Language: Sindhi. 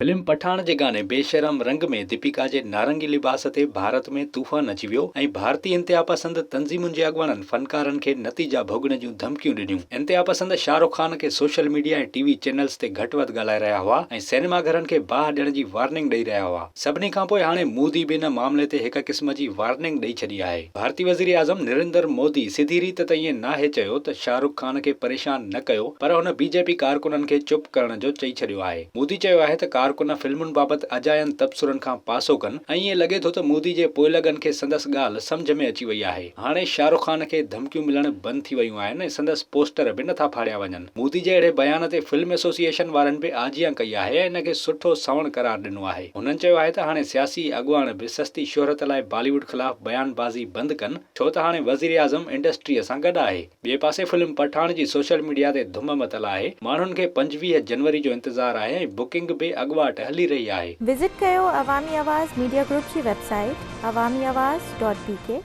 فلم پٺاڻ جي گاني بيشرم رنگ ۾ ديپيڪا جي نارنگي لباس تي ڀارت ۾ طوفان اچي ويو ۽ ڀارتي انتهاپسند تنظيمن جي اڳواڻن فنڪارن کي نتيجا ڀوڳڻ جون ڌمڪيون ڏنيون. انتهاپسند شاهه رخ خان کي social media ۽ T V channels تي گهٽ وڌ ڳالهائي رهيا هئا ۽ سئنيما گهرن کي باهه ڏيڻ جي وارننگ ڏئي رهيا هئا. سڀني کانپوء هاڻي مودي به ان معاملي تي هڪ قسم جي وارننگ ڏئي ڇڏي آهي. ڀارتي وزيراعظم نريندر مودي سڌي ريت ته ائين ناهي چيو ته شاهه رخ خان کي پريشان نه ڪيو پر هن بي جي پي ڪارڪنن کي چپ ڪرڻ جو چئي ڇڏيو آهي. مودي چيو آهي ته ڪارڪن فلمن بابت اجاين تبصرن کان پاسو ڪن ۽ ائين لڳي ٿو ته مودي جي پوئلڳن کي سندس ڳالهه سمجهه ۾ اچي وئي آهي. هاڻي شاهه رخ خان کي ڌمڪيون ملڻ بند ٿي ويون آهن ۽ سندس پوسٽر به نٿا ڦاڙيا وڃن. مودي جي اهڙي بيان تي فلم ايسوسيئيشن وارن به آجيان ڪئي آهي ۽ ان کي سٺو سنوڻ قرار ڏنو آهي. هنن چيو آهي ته هاڻي سياسي اڳواڻ به سستي شهرت لاء بالي ووڊ خلاف بيان بازي بند ڪن ڇو ته هاڻي وزيراعظم انڊسٽريء سان گڏ آهي. ٻئي پاسي فلم پٺاڻ جي سوشل ميڊيا تي ڌم متل آهي، ماڻهن کي 25 جنوري جو انتظار آهي ۽ بڪنگ به اڳواٽ هلي رهي آهي. وزٽ ڪيو عوامي آواز ميڊيا گروپ جي website Awami Awaz dot B K.